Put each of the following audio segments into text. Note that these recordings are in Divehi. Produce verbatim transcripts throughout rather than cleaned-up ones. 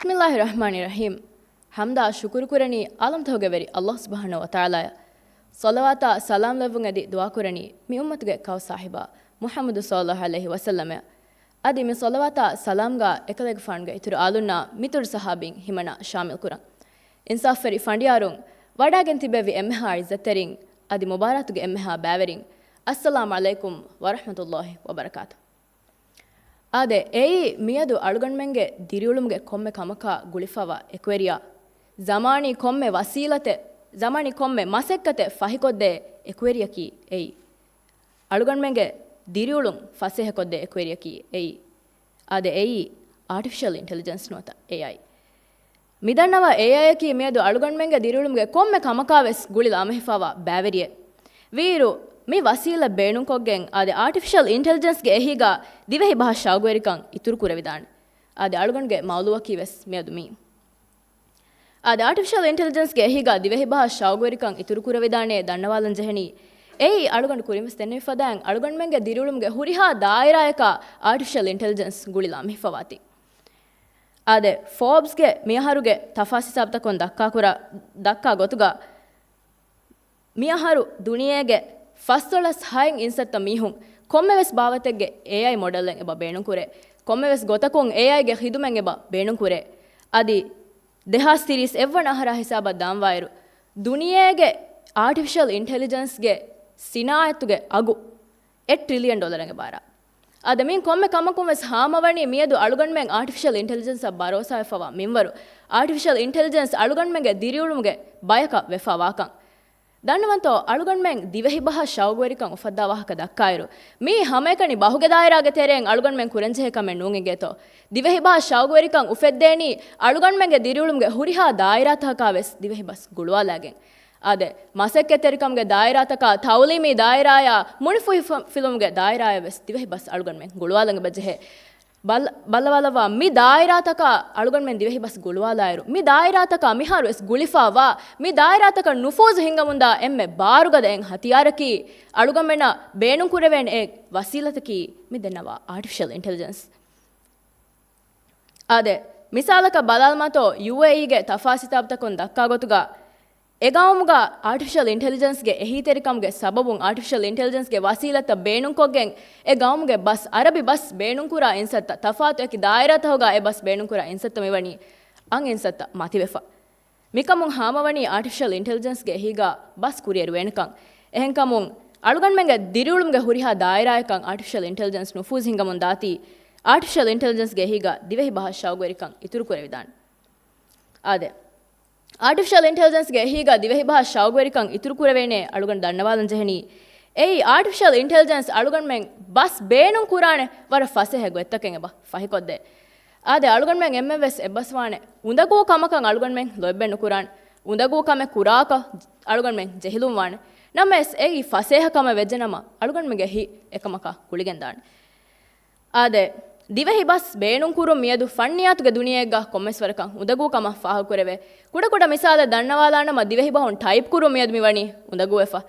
ބިސްމިއްލާހި ރަޙްމާނި ރަޙީމް. ޙަމްދާ ޝުކުރު ކުރަނީ ޢާލަމްތަކުގެ ވެރި ﷲ ސުބްޙާނަހޫ ވަތަޢާލާއަށް. ޞަލަވާތާ ސަލާމް ލެއްވުން އެދި ދުޢާ ކުރަނީ މި އުއްމަތުގެ ކައު ސާހިބާ މުޙައްމަދު ޞައްލައްލާހު ޢަލައިހި ވަސައްލަމަށް. އަދި މި ޞަލަވާތާ ސަލާމްގާ އެކަލޭގެފާނުގެ އިތުރު އާލުންނާ މިތުރު ޞަޙާބީން ހިމަނާ ޝާމިލް ކުރަން. އިންސާފުވެރި ފަނޑިޔާރުން ވަޑައިގެން ތިބެވި އެންމެހާ ޢިއްޒަތްތެރިން، އަދި މުބާރާތުގެ އެންމެހާ ބައިވެރިން، އައްސަލާމް ޢަލައިކުމް ވަރަޙްމަތުﷲ ވަބަރަކާތު. އާދެ، އެއީ މިއަދު އަޅުގަނޑުމެންގެ ދިރިއުޅުމުގެ ކޮންމެ ކަމަކާ ގުޅިފަވާ އެކުވެރިޔާ، ޒަމާނީ ކޮންމެ ވަސީލަތެއް، ޒަމާނީ ކޮންމެ މަސައްކަތެއް ފަހިކޮށްދޭ އެކުވެރިޔަކީ އެއީ. އަޅުގަނޑުމެންގެ ދިރިއުޅުން ފަސޭހަކޮށްދޭ އެކުވެރިޔަކީ އެއީ. އާދެ، އެއީ އާޓިފިޝަލް އިންޓެލިޖެންސް ނުވަތަ އޭއައި. މިދަންނަވާ އޭއައިއަކީ މިއަދު އަޅުގަނޑުމެންގެ ދިރިއުޅުމުގެ ކޮންމެ ކަމަކާވެސް ގުޅި ލާމެހިފަވާ ބައިވެރިއެއް. ވީއިރު، މި ވަސީލަތް ބޭނުންކޮށްގެން އާދެ، އާޓިފިޝަލް އިންޓެލިޖެންސްގެ އެހީގަ ދިވެހި ބަހަށް ޝައުގުވެރިކަން އިތުރު ކުރެވިދާނެ. އާދެ، އަޅުގަނޑުގެ މައުލޫއަކީ ވެސް މިއަދު މީ. އާދެ، އާޓިފިޝަލް އިންޓެލިޖެންސްގެ އެހީގަ ދިވެހި ބަހަށް ޝައުގުވެރިކަން އިތުރު ކުރެވިދާނޭ ދަންނަވާލަން ޖެހެނީ. އެއީ އަޅުގަނޑު ކުރިން ވެސް ދެންނެވި ފަދައިން އަޅުގަނޑުމެންގެ ދިރިއުޅުމުގެ ހުރިހާ ދާއިރާއަކާ އާޓިފިޝަލް އިންޓެލިޖެންސް ގުޅި ލާމެހިފަވާތީ. އާދެ، ފޯބްސްގެ މިއަހަރުގެ ތަފާސް ހިސާބުތަކުން ދައްކާ ކުރާ، ދައްކާ ގޮތުގަ، މިއަހަރު ދުނިޔޭގެ ފަސްދޮޅަސް ހައެއް އިންސައްތަ މީހުން ކޮންމެވެސް ބާވަތެއްގެ އޭއައި މޮޑެލެއް އެބަ ބޭނުންކުރޭ. ކޮންމެވެސް ގޮތަކުން އޭއައިގެ ޚިދުމަތް އެބަ ބޭނުންކުރޭ. އަދި ދެހާސް ތިރީސް އެއްވަނަ އަހަރާ ހިސާބަށް ދާންވާއިރު، ދުނިޔޭގެ އާޓިފިޝަލް އިންޓެލިޖެންސްގެ ސިނާއަތުގެ އަގު އެއް ޓްރިލިއަން ޑޮލަރެއް ބާރާ. އާދެ، މިއިން ކޮންމެ ކަމަކުން ވެސް ހާމަވަނީ މިއަދު އަޅުގަނޑުމެން އާޓިފިޝަލް އިންޓެލިޖެންސަށް ބަރޯސާވެފަވާ މިންވަރު، އާޓިފިޝަލް އިންޓެލިޖެންސް އަޅުގަނޑުމެންގެ ދިރިއުޅުމުގެ ބަޔަކަށް ވެފަވާކަން. ދަންނަވަންތޯ، އަޅުގަނޑުމެން ދިވެހި ބަހަށް ޝައުގުވެރިކަން އުފައްދާ ވާހަކަ ދައްކާއިރު، މީ ހަމައެކަނި ބަހުގެ ދާއިރާގެ ތެރެއިން އަޅުގަނޑުމެން ކުރަންޖެހޭ ކަމެއް ނޫން އިނގޭތޯ. ދިވެހި ބަހަށް ޝައުގުވެރިކަން އުފެއްދޭނީ އަޅުގަނޑުމެންގެ ދިރިއުޅުމުގެ ހުރިހާ ދާއިރާތަކަކާ ވެސް ދިވެހި ބަސް ގުޅުވާލައިގެން. އާދެ، މަސައްކަތްތެރިކަމުގެ ދާއިރާތަކާ، ތައުލީމީ ދާއިރާޔާ، މުނިފުހި ފ-، ފިލުމުގެ ދާއިރާޔަށް ވެސް ދިވެހި ބަސް އަޅުގަނޑުމެން ގުޅުވާލަން އެބަޖެހޭ. ބަލަ-، ބަލަވާލައްވާ މި ދާއިރާތަކާ އަޅުގަނޑުމެން ދިވެހި ބަސް ގުޅުވާލާއިރު، މި ދާއިރާތަކާ މިހާރު ވެސް ގުޅިފަ ވާ، މި ދާއިރާތަކަށް ނުފޫޒު ހިންގަމުންދާ އެންމެ ބާރުގަދަ އެއް ހަތިޔާރަކީ، އަޅުގަނޑުމެންނަށް ބޭނުންކުރެވޭނެ އެއް ވަސީލަތަކީ މި ދެންނަވާ އާޓިފިޝަލް އިންޓެލިޖެންސް. އާދެ، މިސާލަކަށް ބަލާލަމާތޯ، ޔޫއޭއީގެ ތަފާސް ހިސާބުތަކުން ދައްކާ ގޮތުގަ، އެ ގައުމުގަ އާޓިފިޝަލް އިންޓެލިޖެންސްގެ އެހީތެރިކަމުގެ ސަބަބުން އާޓިފިޝަލް އިންޓެލިޖެންސްގެ ވަސީލަތްތައް ބޭނުންކޮށްގެން އެ ގައުމުގެ ބަސް، އަރަބި ބަސް ބޭނުންކުރާ އިންސައްތަ، ތަފާތު އެކި ދާއިރާތަކުގަ އެ ބަސް ބޭނުންކުރާ އިންސައްތަ މިވަނީ އަން އިންސައްތަ މަތިވެފަ. މިކަމުން ހާމަވަނީ އާޓިފިޝަލް އިންޓެލިޖެންސްގެ އެހީގަ ބަސް ކުރިއެރުވޭނެކަން. އެހެންކަމުން އަޅުގަނޑުމެންގެ ދިރިއުޅުމުގެ ހުރިހާ ދާއިރާއަކަށް އާޓިފިޝަލް އިންޓެލިޖެންސް ނުފޫޒު ހިންގަމުން ދާތީ، އާޓިފިޝަލް އިންޓެލިޖެންސްގެ އެހީގަ ދިވެހި ބަހަށް ޝައުގުވެރިކަން އިތުރު ކުރެވިދާނެ. އާދެ، އާޓިފިޝަލް އިންޓެލިޖެންސްގެ އެހީގަ ދިވެހި ބަހަށް ޝައުގުވެރިކަން އިތުރު ކުރެވޭނޭ އަޅުގަނޑު ދަންނަވާލަން ޖެހެނީ. އެއީ، އާޓިފިޝަލް އިންޓެލިޖެންސް އަޅުގަނޑުމެން ބަސް ބޭނުން ކުރާނެ ވަރަށް ފަސޭހަ ގޮތްތަކެއް އެބަ ފަހިކޮށްދޭ. އާދެ، އަޅުގަނޑުމެން އެންމެން ވެސް އެއްބަސްވާނެ، އުނދަގޫ ކަމަކަށް އަޅުގަނޑުމެން ލޯތްބެއް ނުކުރާނެ. އުނދަގޫ ކަމެއް ކުރާކަށް އަޅުގަނޑުމެން ޖެހިލުންވާނެ. ނަމަވެސް އެއީ ފަސޭހަ ކަމެއް ވެއްޖެނަމަ، އަޅުގަނޑުމެންގެ ހިތް އެކަމަކަށް ގުޅިގެންދާނެ. އާދެ، ދިވެހި ބަސް ބޭނުންކުރުން މިއަދު ފަންނިޔާތުގެ ދުނިޔެއެއްގަ ކޮންމެސް ވަރަކަށް އުނދަގޫ ކަމަށް ފާހަގަކުރެވޭ. ކުޑަކުޑަ މިސާލެއް ދަންނަވާލާނަމަ، ދިވެހި ބަހުން ޓައިޕް ކުރުން މިއަދު މިވަނީ އުނދަގޫވެފަ.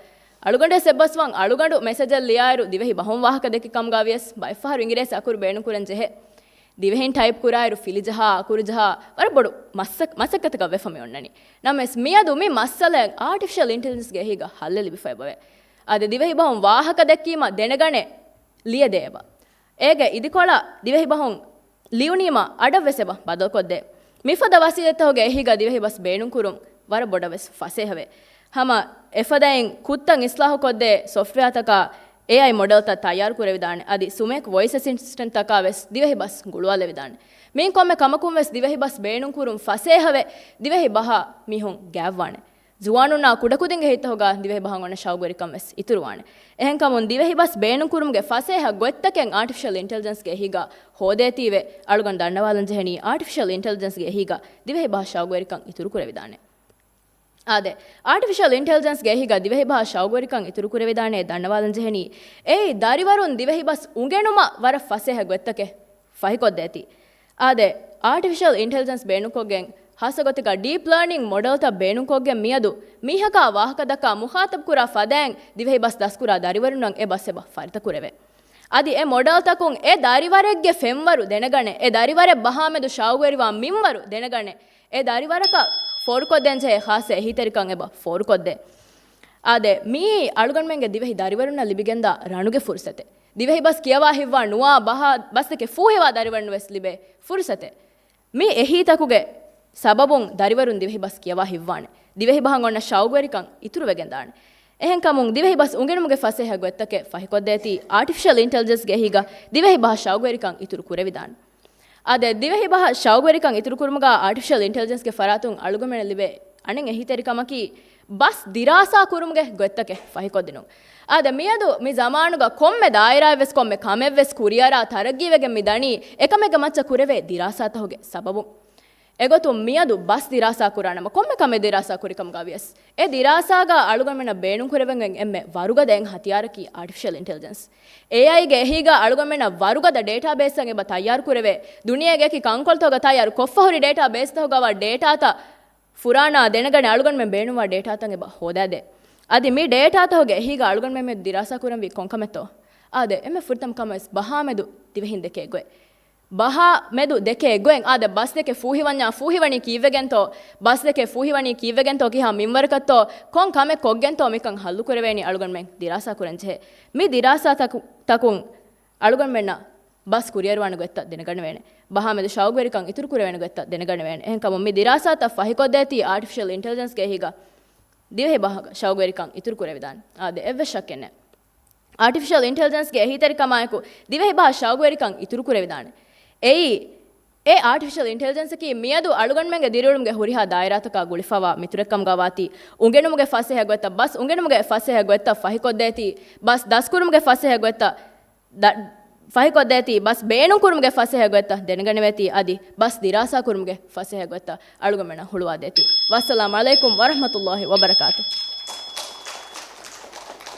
އަޅުގަނޑުވެސް އެއްބަސްވަން، އަޅުގަނޑު މެސެޖެއް ލިޔާއިރު ދިވެހި ބަހުން ވާހަކަ ދެއްކި ކަމުގަ ވިޔަސް ބައެއްފަހަރު އިނގިރޭސި އަކުރު ބޭނުންކުރަން ޖެހޭ. ދިވެހިން ޓައިޕް ކުރާއިރު ފިލި ޖަހާ، އަކުރު ޖަހާ، ވަރަށް ބޮޑު މައްސަ-، މަސައްކަތަކަށް ވެފަ މި އޮންނަނީ. ނަމަވެސް މިއަދު މި މައްސަލައަށް އާޓިފިޝަލް އިންޓެލިޖެންސްގެ އެހީގަ ހައްލެއް ލިބިފަ އެބަވޭ. އާދެ، ދިވެހި ބަހުން ވާހަކަ ދެއްކީމަ ދެނެގަނެ ލިޔެދޭ އެބަ. އޭގެ އިދިކޮޅަށް ދިވެހި ބަހުން ލިޔުނީމަ އަޑަށްވެސް އެބަ ބަދަލުކޮށްދޭ. މިފަދަ ވަސީލަތްތަކުގެ އެހީގަ ދިވެހި ބަސް ބޭނުންކުރުން ވަރަށް ބޮޑަށް ވެސް ފަސޭހަވޭ. ހަމަ އެފަދައިން ކުށްތައް އިސްލާހުކޮށްދޭ ސޮފްޓްވެއާތަކާ އޭއައި މޮޑެލްތައް ތައްޔާރު ކުރެވިދާނެ. އަދި ސުމޭކް ވޮއިސް އެސިސްޓެންޓްތަކާ ވެސް ދިވެހި ބަސް ގުޅުވާލެވިދާނެ. މިއިން ކޮންމެ ކަމަކުން ވެސް ދިވެހި ބަސް ބޭނުންކުރުން ފަސޭހަވެ، ދިވެހި ބަހަށް މީހުން ގާތްވާނެ. ޒުވާނުންނާ ކުޑަކުދިންގެ ހިތްތަކުގަ ދިވެހި ބަހަށް އޮންނަ ޝައުގުވެރިކަން ވެސް އިތުރުވާނެ. އެހެންކަމުން ދިވެހި ބަސް ބޭނުންކުރުމުގެ ފަސޭހަ ގޮތްތަކެއް އާޓިފިޝަލް އިންޓެލިޖެންސްގެ އެހީގަ ހޯދޭތީވެ، އަޅުގަނޑު ދަންނަވާލަން ޖެހެނީ އާޓިފިޝަލް އިންޓެލިޖެންސްގެ އެހީގަ ދިވެހި ބަހަށް ޝައުގުވެރިކަން އިތުރު ކުރެވިދާނެ. އާދެ، އާޓިފިޝަލް އިންޓެލިޖެންސްގެ އެހީގަ ދިވެހި ބަހަށް ޝައުގުވެރިކަން އިތުރު ކުރެވިދާނޭ ދަންނަވާލަން ޖެހެނީ، އެއީ ދަރިވަރުން ދިވެހި ބަސް އުނގެނުމަށް ވަރަށް ފަސޭހަ ގޮތްތަކެއް ފަހިކޮށްދޭތީ. އާދެ، އާޓިފިޝަލް އިންޓެލިޖެންސް ބޭނުންކޮށްގެން، ހާއްސަ ގޮތެއްގަ ޑީޕް ލާނިން މޮޑެލްތައް ބޭނުންކޮށްގެން މިއަދު މީހަކާ ވާހަކަދައްކާ މުޚާތަބް ކުރާ ފަދައިން ދިވެހި ބަސް ދަސްކުރާ ދަރިވަރުންނަށް އެ ބަސް އެބަ ފަރިތަކުރެވޭ. އަދި އެ މޮޑަލްތަކުން އެ ދަރިވަރެއްގެ ފެންވަރު ދެނެގަނެ، އެ ދަރިވަރެއް ބަހާމެދު ޝައުގުވެރިވާ މިންވަރު ދެނެގަނެ، އެ ދަރިވަރަކަށް ފޯރުކޮށްދޭންޖެހޭ ޚާއްސަ އެހީތެރިކަން އެބަ ފޯރުކޮށްދޭ. އާދެ، މިއީ އަޅުގަނޑުމެންގެ ދިވެހި ދަރިވަރުންނަށް ލިބިގެންދާ ރަނުގެ ފުރުސަތެއް. ދިވެހި ބަސް ކިޔަވާ ހިއްވާ ނުވާ ބަހާ ބަސްދެކެ ފޫހިވާ ދަރިވަރުން ވެސް ލިބޭ ފުރުސަތެއް. މި އެހީތަކުގެ ސަބަބުން ދަރިވަރުން ދިވެހި ބަސް ކިޔަވާ ހިއްވާނެ. ދިވެހި ބަހަށް އޮންނަ ޝައުގުވެރިކަން އިތުރުވެގެންދާނެ. އެހެންކަމުން ދިވެހި ބަސް އުނގެނުމުގެ ފަސޭހަ ގޮތްތަކެއް ފަހިކޮށްދޭތީ އާޓިފިޝަލް އިންޓެލިޖެންސްގެ އެހީގަ ދިވެހި ބަހަށް ޝައުގުވެރިކަން އިތުރު ކުރެވިދާނެ. އާދެ، ދިވެހި ބަހަށް ޝައުގުވެރިކަން އިތުރުކުރުމުގަ އާޓިފިޝަލް އިންޓެލިޖެންސްގެ ފަރާތުން އަޅުގަނޑުމެންނަށް ލިބޭ އަނެއް އެހީތެރިކަމަކީ، ބަސް ދިރާސާ ކުރުމުގެ ގޮތްތަކެއް ފަހިކޮށްދިނުން. އާދެ، މިއަދު މި ޒަމާނުގަ ކޮންމެ ދާއިރާއެއް ވެސް ކޮންމެ ކަމެއް ވެސް ކުރިއަރާ ތަރައްގީވެގެން މި ދަނީ އެކަމެއްގެ މައްޗަށް ކުރެވޭ ދިރާސާތަކުގެ ސަބަބުން. އެގޮތުން މިއަދު ބަސް ދިރާސާ ކުރާނަމަ، ކޮންމެ ކަމެއް ދިރާސާ ކުރިކަމުގަ ވިޔަސް، އެ ދިރާސާގަ އަޅުގަނޑުމެންނަށް ބޭނުންކުރެވެން އެންމެ ވަރުގަދަ އެއް ހަތިޔާރަކީ އާޓިފިޝަލް އިންޓެލިޖެންސް. އޭއައިގެ އެހީގަ އަޅުގަނޑުމެންނަށް ވަރުގަދަ ޑޭޓާ ބޭސްތައް އެބަ ތައްޔާރު ކުރެވޭ. ދުނިޔޭގެ އެކި ކަންކޮޅުތަކުގަ ތައްޔާރު ކޮށްފަ ހުރި ޑޭޓާ ބޭސްތަކުގަވާ ޑޭޓާތައް ފުރާނާ ދެނެގަނެ އަޅުގަނޑުމެން ބޭނުންވާ ޑޭޓާތައް އެބަ ހޯދާދޭ. އަދި މި ޑޭޓާތަކުގެ އެހީގަ އަޅުގަނޑުމެން މި ދިރާސާ ކުރަންވީ ކޮންކަމެއްތޯ؟ އާދެ، އެންމެ ފުރަތަމަ ކަމަށް ވެސް ބަހާ މެދު ދިވެހިން ދެކޭ ގޮތް. ބަހާ މެދު ދެކޭ ގޮތް. އާދެ، ބަސް ދެކެ ފޫހިވަންޏާ ފޫހިވަނީ ކީއްވެގެންތޯ؟ ބަސް ދެކެ ފޫހިވަނީ ކީއްވެގެންތޯ؟ ކިހާ މިންވަރަކަށްތޯ؟ ކޮން ކަމެއް ކޮށްގެންތޯ؟ މިކަން ހައްލު ކުރެވޭނީ އަޅުގަނޑުމެން ދިރާސާ ކުރަން ޖެހޭ. މި ދިރާސާ ތަކު-، ތަކުން އަޅުގަނޑުމެންނަށް ބަސް ކުރިއަރުވާނެ ގޮތްތައް ދެނެގަނެވޭނެ. ބަހާ މެދު ޝައުގުވެރިކަން އިތުރު ކުރެވޭނެ ގޮތްތައް ދެނެގަނެވޭނެ. އެހެންކަމުން މި ދިރާސާތައް ފަހިކޮށްދޭތީ އާޓިފިޝަލް އިންޓެލިޖެންސްގެ އެހީގަ ދިވެހި ބަހަކަށް ޝައުގުވެރިކަން އިތުރު ކުރެވިދާނެ. އާދެ، އެއްވެސް ޝައްކެއް ނެތް. އާޓިފިޝަލް އިންޓެލިޖެންސްގެ އެހީތެރިކަމާއެކު ދިވެހި ބަހަށް ޝައުގުވެރިކަން އިތުރު ކުރެވިދާނެ. އެއީ، އެ އާޓިފިޝަލް އިންޓެލިޖެންސަކީ މިއަދު އަޅުގަނޑުމެންގެ ދިރިއުޅުމުގެ ހުރިހާ ދާއިރާތަކާ ގުޅިފަވާ މިތުރެއްކަމުގަ ވާތީ، އުނގެނުމުގެ ފަސޭހަ ގޮތްތައް، ބަސް އުނގެނުމުގެ ފަސޭހަ ގޮތްތައް ފަހިކޮށްދޭތީ، ބަސް ދަސްކުރުމުގެ ފަސޭހަ ގޮތްތައް، ދަ-، ފަހިކޮށްދޭތީ، ބަސް ބޭނުންކުރުމުގެ ފަސޭހަ ގޮތްތައް ދެނެގަނެވޭތީ، އަދި ބަސް ދިރާސާ ކުރުމުގެ ފަސޭހަ ގޮތްތައް އަޅުގަނޑުމެންނަށް ހުޅުވާދޭތީ. ވައްސަލާމް ޢަލައިކުމް ވަރަޙްމަތުﷲި ވަބަރަކާތުހު.